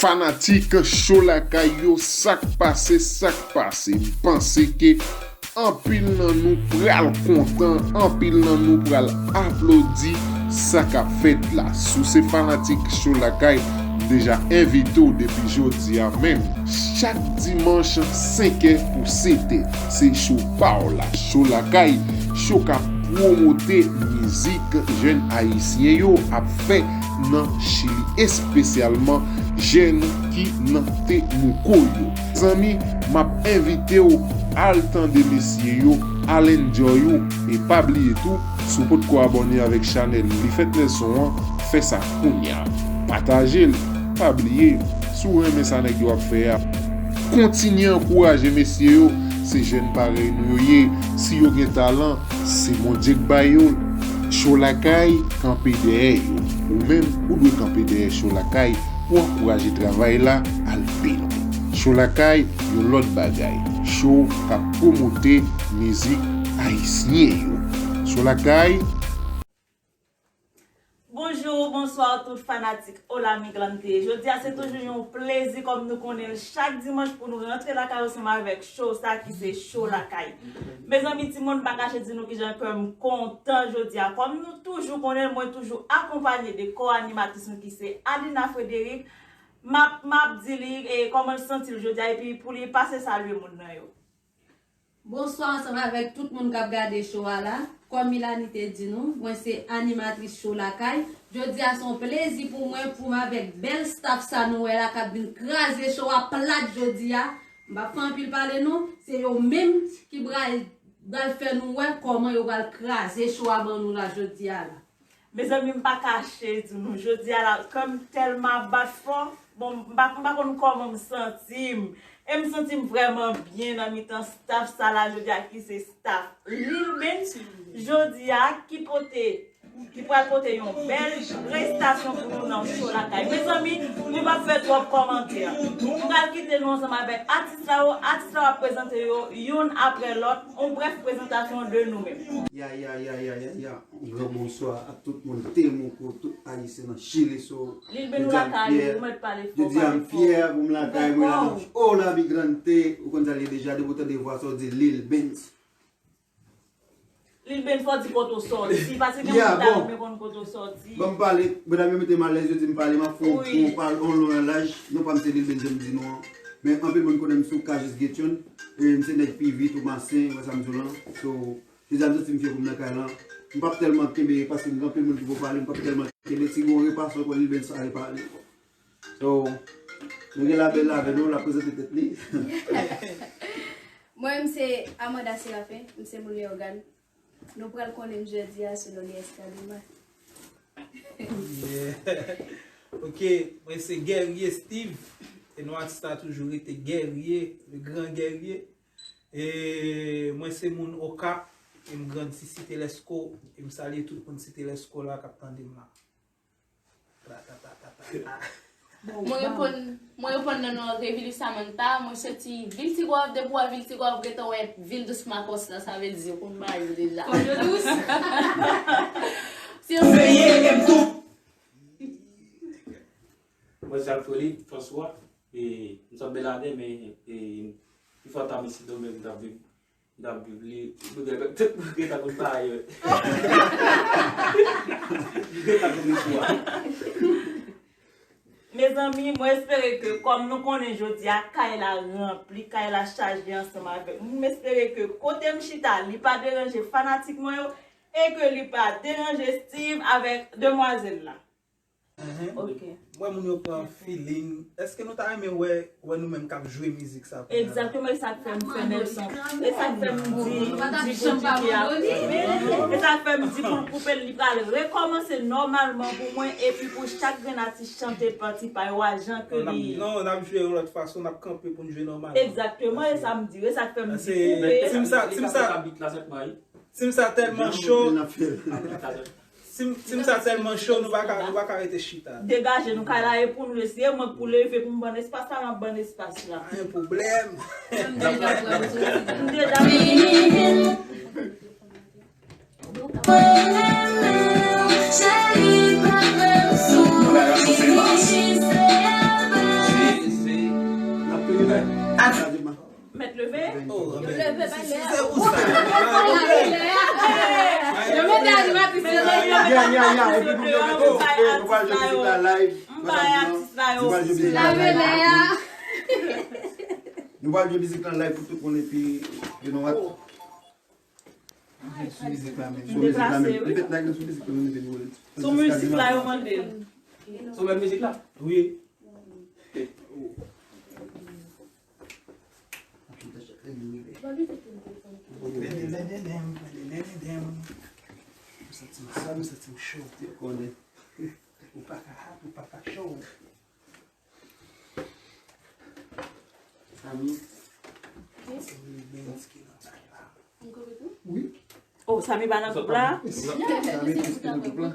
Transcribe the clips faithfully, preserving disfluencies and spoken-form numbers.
Fanatik Cho Lakay yo, sa k pase, sa k pase? M panse ke anpil nan nou pral kontan, anpil nan nou pral aplodi sa k ap fèt la. Si w se fanatik Cho Lakay, m deja envite w depi jodi a menm. Chak dimanch, senk è pou sèt è, se cho pa w la, Cho Lakay, cho k ap pwomote mizik jèn ayisyen yo ap fè nan Chili, espesyalman jèn ki nan Temuco yo. Zanmi, m ap envite w al tande mesye yo, al enjoy ou, e pa bliye tou, si w potko abòne avèk chanèl Li Fèt Nèson an, fè sa kounya. Pataje l, pa bliye, si w renmen sa nèg yo ap fè a, kontinye ankouraje mesye yo, se jèn parèy nou yo ye, si yo gen talan, se Bondye k ba yo l. Cho Lakay kanpe dèyè yo. Ou menm, ou dwe kanpe dèyè Cho Lakay pou ankouraje travay la al pi lwen. Cho Lakay, yon lòt bagay. Cho k ap pwomote mizik ayisyen yo. Cho Lakay. Bonjou, bonswa tout fanatik Hola Migrante. Jodi a se toujou yon plezi kòm nou konnen l chak dimanch pou nou rantre lakay ansanm avèk cho sa ki se Cho Lakay. Mezanmi, timoun, m pa kache di nou kijan kè m kontan jodi a. Kòm nou toujou konnen l, mwen toujou akonpanye de ko-animatris nou ki se Alina Frédéric. M ap, m ap di li e kòman l santi l jodi a epi pou li pase salye moun nan yo. Bonswa ansanm avèk tout moun k ap gade cho a la. Kòm Milani te di nou, mwen se animatris Cho Lakay. Jodi a se yon plezi pou mwen pou m avèk bèl staff sa nou wè la k ap vin kraze cho a plat jodi a. M p ap fè anpil pale non, se yo menm ki pral, pral fè nou wè kòman yo pral kraze cho a ban nou la jodi a la. Mezanmi, m pa kache di nou, jodi a la, kè m tèlman ap bat fò, bon, m pa, m pa konn kòman m santi m. E m santi m vrèman byen nan mitan staff sa la jodi a ki se staff Lil Benz jodi a ki pote, ki pral pote yon bèl prestasyon pou nou nan Cho Lakay. Mezanmi, nou p ap fè twòp kòmantè. Nou pral kite nou ansanm avèk atis la yo, atis la yo ap prezante yo youn aprè lòt, yon brèf prezantasyon de nou menm. Ya, ya, ya, ya, ya, ya. Yon gran bonswa ak tout moun Temuco, tout Ayisyen nan Chili. So, Lil Benz, ou lakay ou, ou mèt pale fò, pale fò. Jodi a m fyè pou m lakay mwen la nan Hola Migrante. Ou konn sa l ye deja, depi w tande vwa sa w di Lil Benz. Lil Benz, fò w di kote w sòti, paske gen moun ki ta renmen konn kote w sòti. Ban m pale, medam yo mete m alèz, yo di m pale, m ap fè yon, yon pale, yon lon nan laj. Non pa m se Lil Benz, jan m di nou an. Men anpil moun konnen m sou Kajis Getyon, e m se nèg P V Tomasen, wè sa m di w lan. So, jodi a m santi m fyè pou m nan kay lan. M p ap tèlman kenbe, paske gen anpil moun ki pou pale, m p ap tèlman kenbe. Si gen yon repas ankò, Lil Benz sa repale ankò. So, nou gen Labèl avè nou, l ap prezante tèt li. Mwen, m se Amanda Séraphin, m se moun Leyogàn. Nou pral konnen m jodi a sou non Lyes Kadima. Yeah. Ok, mwen se Guerrier Steve. E non atis la toujou rete Guerrier, le grand guerrier. E mwen se moun Okap, e m grandi Site Lèsko, e m salye tout moun Site Lèsko la k ap tande m la. Mwen reponn, mwen reponn nan non Revili Samantha, mwen soti vil Tigwav, depi w wè vil Tigwav, gentan wè vil dous Makòs la, sa vle di ou konn bagay yo deja. Kòm yo dous. Veye m tou. Mwen se Alfrelid François, e m sot Beladè, men, e, pifò tan m isit Sendomeng, m t ap viv. N ap viv li, nou gen, tout moun gentan konn bagay yo. Nou gentan konn istwa. Mezanmi, mwen espere ke kòm nou konnen jodi a, kay la ranpli, kay la chaje ansanm avèk nou. M espere ke kote m chita, li pa deranje fanatik mwen yo, e ke li pa deranje Steve avèk demwazèl la. Mhm. Ok. M wè moun yo pran feeling. Èske nou ta renmen wè, wè nou menm k ap jwe mizik sa kounya la? Egzakteman, e sa k fè m fè Nelson. E sa k fè m di, di Bondye ki ap, e sa k fè m di pou l koupe l, li pral rekòmanse nòmalman pou mwen, epi pou chak grenn atis chante pati pa yo a jan ke li ye. Non, n ap jwe yon lòt fason, n ap kanpe pou n jwe nòmalman. Egzakteman, e sa m di, e sa k fè m di koupe. Tim sa, tim sa, tim sa tèlman cho. Tim, tim sa tèlman cho, nou pa ka, nou pa ka rete chita. Degaje nou, kay la e pou nou, e si e mwen k pou leve pou m ban n espas la, m ap ban n espas la. Pa gen pwoblèm. M deja pran m soti. M deja pran m soti. Cheri, pa pran m sou. Leve? Oh, leve, bay lè. Se pou sa. Yo mete animatris yo deyò. Ya, ya, ya. Epi pou yo mete dife, nou pral jwe mizik la live. M bay atis la yo. Nou pral jwe mizik la live. Lave lè a. Nou pral jwe mizik la live pou tout moun epi, you know what? Sou mizik la menm. Sou mizik la menm. Li met nèg nan sou mizik la menm epi nou. Sou mizik la yo mande l. Sou menm mizik la? Wi. Ou santi m sal, ou santi m cho. Ou pa ka hot, ou pa ka cho. Samy. Samy Bens ki nan bak la. Wi. Oh, Samy pa nan gwoup la? Samy Bens ki nan gwoup la.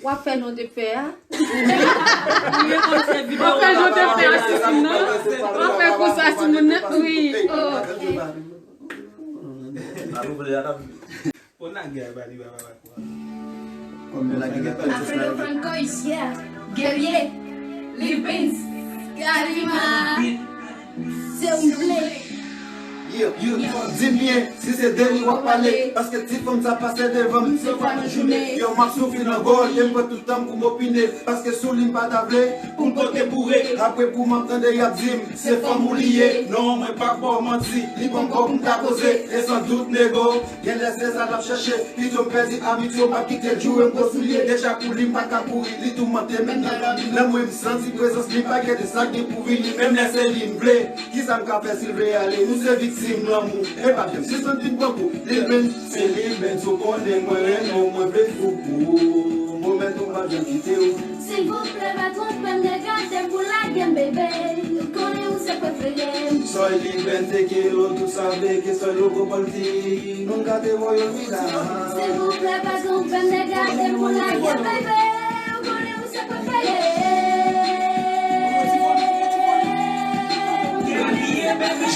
W ap fè jan w te fè a. W ap fè jan w te fè a sou moun nan. W ap fè konsa sou moun nan. Wi. Oh, ok. Kòm yo lage gen Alfredo Franco, yeah. Guerrier, Lil Bens, Kalima, se ou m vle. Yeah, yeah. Di m byen, si se de li w ap pale, paske ti fanm sa pase devan m, se fwa nan jounen. Yo, m ap soufri nan gòj, e m pran tout tan m pou m opine, paske sou li m pa ta vle, pou m pote boure. Apre kou m ap tande y ap di m, se fanm ou li ye. Non, mwen p ap ba w manti, li poko pou m ta koze, e san dout nego. Genlè se sa l ap chache, pito m pèdi abitye, m p ap kite l joure m gwo soulye. Deja kou li m pa ka kouri, li toumante menm nan lannuit. Nan mwen m santi prezans li, pa gade sa k gen pou vini. Menm lè se li m vle, kisa m ka fè si l vle ale? Nou se viktim lanmou, e pa janm sispann vin pran kou. Lil Bens, se Lil Bens, ou konnen mwen renmen w, mwen vle fou pou ou. Pwomèt ou m p ap janm kite w. Silvouplè, pa twonpe m, nèg, gade m pou lage m, bebe. Ou konnen ou se prefere m. Soy Lil Bens, te quiero, tú sabes que soy loco por ti. Nunca te voy a olvidar. Silvouplè, pa twonpe m, nèg, gade m pou lage m, bebe. Ou konnen ou se prefere m.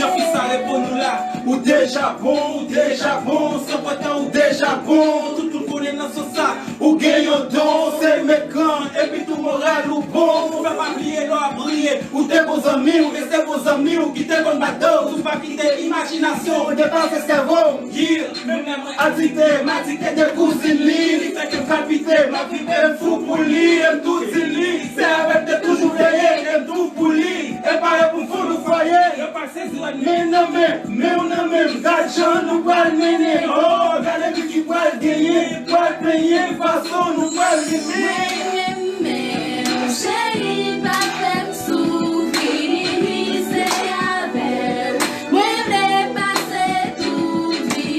Jan fi sa reponn ou la. Ou deja bon, ou deja bon, san pran tan ou deja bon. Tout moun konnen nan sans sa. Ou gen yon don, se mekran, epi tou moral ou bon. Ou fè pa bliye lè w ap briye. Ou te bon zanmi w, e se bon zanmi w ki te konn bat do w. Ou pa kite imajinasyon w depase sèvo w. Yeah, menm lè mwen adikte, m adikte de kouzin li. Li fè kè m palpite, m ap viv e m fou pou li, e m tou di li. Se avè m te toujou veye, e m tou pou li. E pare pou m fon nou fwaye. Men nan men, men w nan men m, gad jan nou pral mennen. Oh, gade ki ki pral genyen, pral plenyen fason nou pral mennen. Mwen renmen w, cheri, pa fè m soufri, se avè w mwen vle pase tout vi.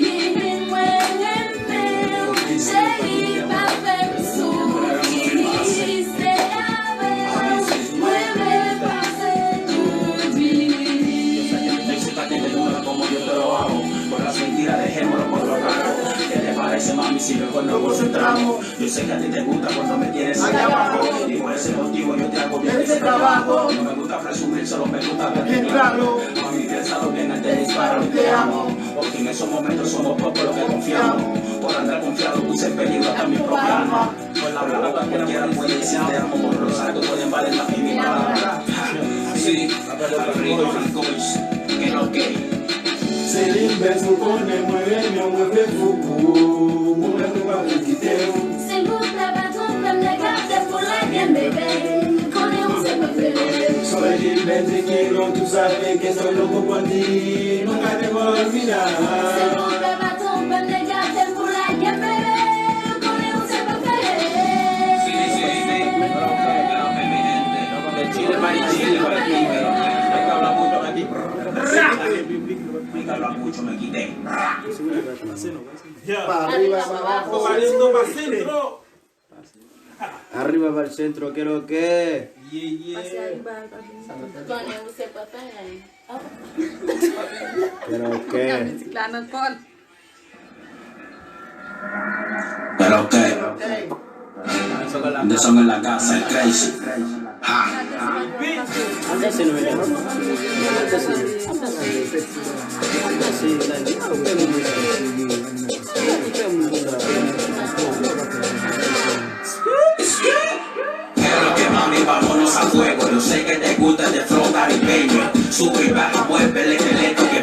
Mwen renmen w, cheri, pa fè m soufri, se avè w mwen vle pase tout vi. Yo sabe que no existe pa' que te dura como yo te lo hago. Por las mentiras dejémoslo por lo raro. ¿Qué te parece, mami, si mejor nos concentramos? Yo sé que a ti te gusta cuando me tienes allá abajo. Y por ese motivo yo te hago bien ese trabajo. No me gusta presumir, solo me gusta verte claro. Mami, piénsalo bien antes de disparar un te amo. Porque en esos momentos somos pocos los que confiamos. Por andar confiado puse en peligro hasta mi programa. Por la boca cualquiera puede decir te amo, por los actos pueden valer más que mi palabra. Sí, Alfredo Francois, que lo que. Se Lil Bens, ou konnen mwen renmen w, mwen vle fou pou ou. Mwen menm mwen pa vle kite w. Silvouplè, pa twonpe m, nèg, gade m pou lage m, bebe. Konnen ou se prefere m. Soy Lil Bens, te quiero, tú sabes que soy loco por ti. Nunca te voy a olvidar. Silvouplè, pa twonpe m, nèg, gade m pou lage m, bebe. Konnen ou se prefere m. Mwen ka la bouch, mwen kite. Yeah. Arriba abajo. Arriba pa'l centro, ¿qué lo que? Yeah, yeah. Pase arriba, papi. Konnen ou se papa, hein. ¿Qué lo que? Mizik la nan kò l. Pero que. De son en la casa, el crazy. Ha. Pero que mami, vámonos a fuego. Yo sé que te gusta este flow caribeño. Sube y baja, mueve el esqueleto que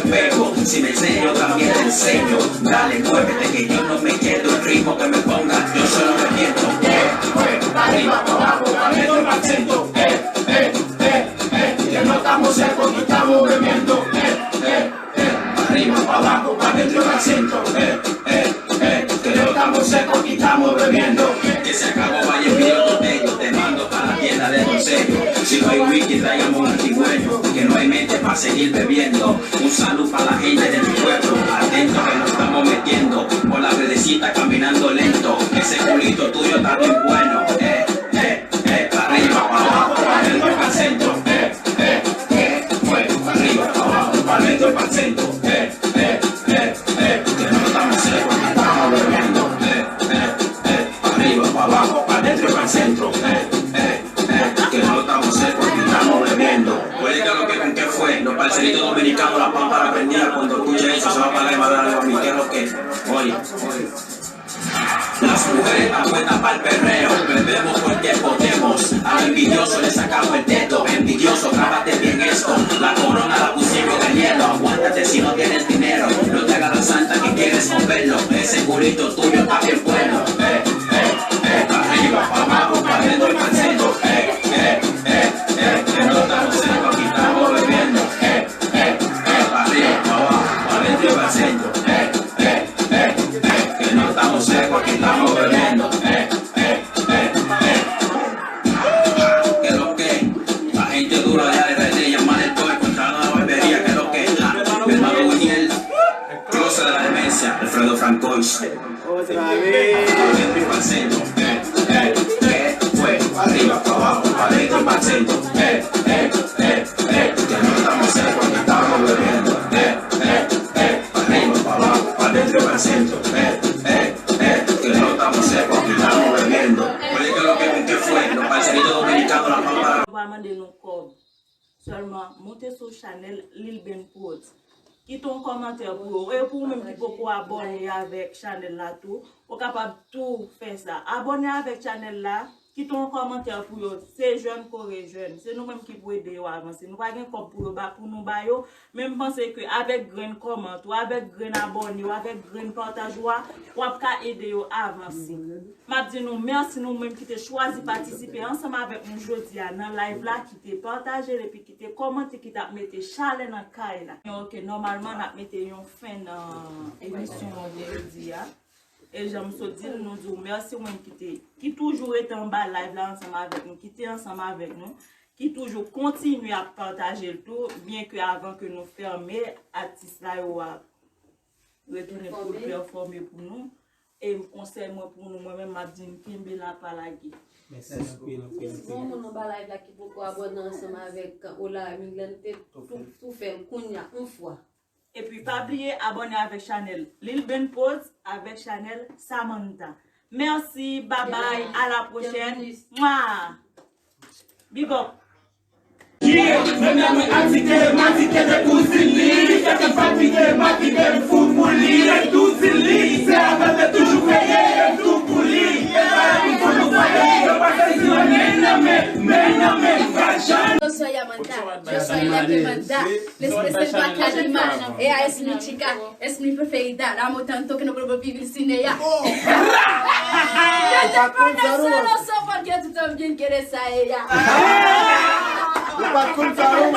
Pego, si me enseño, también te enseño. Dale, muévete, que yo no me quedo. El ritmo que me ponga, yo solo reviento. Eh, eh, pa arriba, pa abajo, pa dentro, pa centro. Eh, eh, eh, eh, que no estamos secos, que estamos bebiendo. Eh, eh, eh, pa arriba, pa abajo, pa dentro, pa centro. Eh, eh, eh, que no estamos secos, que estamos bebiendo. Que se acabó, vaya, pido botella, te mando pa la tienda de consejo. Si no hay whisky, tráigame un antigüeño, que no hay mente pa seguir bebiendo. Un salud pa la gente de mi pueblo, atento que nos estamos metiendo. Por la verdecita caminando lento, ese culito tuyo está bien bueno. Eh, eh, eh, pa arriba, pa abajo, pa dentro, pa centro. Eh, eh, eh, bueno, pa arriba, pa abajo, pa dentro, pa centro. Eh, eh, eh, eh, que no estamos secos, que estamos bebiendo. Eh, eh, eh, pa arriba, pa abajo, pa dentro, pa centro. Eh, eh, eh, que no estamos secos, que estamos bebiendo. Oye, que lo que, que fue, los parceritos dominicanos, la pámpara prendida, cuando escuche eso, se va a parar y va a dar algo a mí, que lo que, oye. Las mujeres están puestas para el perreo, bebemos porque podemos. A los envidiosos les sacamos el dedo. Envidioso, grábate bien esto. La corona la pusimos en el hielo. Aguántate si no tienes dinero. No te hagas la santa que quieres moverlo. Ese culito tuyo está bien bueno. Eh, eh, eh, pa arriba, pa abajo, pa dentro y pa centro. Eh, eh, eh, eh, que no estamos secos, aquí estamos bebiendo. Eh, eh, eh, pa arriba, pa abajo, pa dentro y pa centro. Eh, eh, eh, eh, que no estamos secos, aquí estamos bebiendo. Eh, eh, eh, eh. ¿Qué lo que? La gente dura allá de René, llamar el boy, contra la barbería, ¿qué lo que? Ah, mi hermano Winiel, closet de la demencia, Alfredo Francois. Otra vez. Pa dentro y pa centro. Eh, eh, eh, fue, pa arriba, pa abajo, pa dentro y pa centro. Eh, eh, eh, eh, que no estamos secos, que estamos bebiendo. Eh, eh, eh, pa arriba, pa abajo, pa dentro y pa centro. Eh, eh, eh, que no estamos secos, que estamos bebiendo. Oye, que lo que, que fue, los parceritos dominicanos, la pampa. Yo pa mande nou kòb. Sèlman monte sou chanèl Lil Ben Prodz. Kite yon kòmantè pou yo. E pou ou menm ki poko abòne avèk chanèl la tou, ou kapab tou fè sa. Abòne avèk chanèl la, kite yon kòmantè pou yo. Se jèn kore jèn. Se nou menm ki pou ede yo avanse. Nou pa gen kòb pou yo ba, pou nou ba yo, men m panse ke avèk grenn kòmant ou, avèk grenn abòne ou, avèk grenn pataj ou a, w ap ka ede yo avanse. M ap di nou mèsi nou menm ki te chwazi patisipe ansanm avèk nou jodi a nan live la, ki te pataje l epi ki te kòmante, ki t ap mete chalè nan kay la. Ok, nòmalman n ap mete yon fen nan emisyon an pou jodi a. E jan m sot di l, nou di w mèsi ou menm ki te, ki toujou rete anba live la ansanm avèk nou, ki te ansanm avèk nou, ki toujou kontinye ap pataje l tou, byen ke avan ke nou fèmen, atis la yo ap retounen pou l pèfòme pou nou. E konsèy mwen pou nou, mwen menm m ap di n kenbe la pa lage. Mèsi anpil, anpil, anpil. Si se yon moun anba live la ki poko abòne ansanm avèk Ola Miglante, tou, tou fè l kounye a, yon fwa. Epi pa bliye abòne avèk chanèl Lil Ben Prodz avèk chanèl Samantha. Mèsi, babay, a la pwochèn. Mwa! Big up! Yeah, men mwen atike, m atike de kouzin li. Li fè m fatige, m fatige, m fou pou li. E tou di li, se avè m toujou veye, e tou pou li. E pa pou nou fè, yo pa sezi anyen nan men, men nan men, pa janm. Yo soy Amanda, yo soy la que manda. Después del Bacalima, ella es mi chica, es mi preferida, la amo tanto que no vuelvo a vivir sin ella. Yo te conoce, no sé por qué tú también quieres a ella. Ou pa t konn sa, non?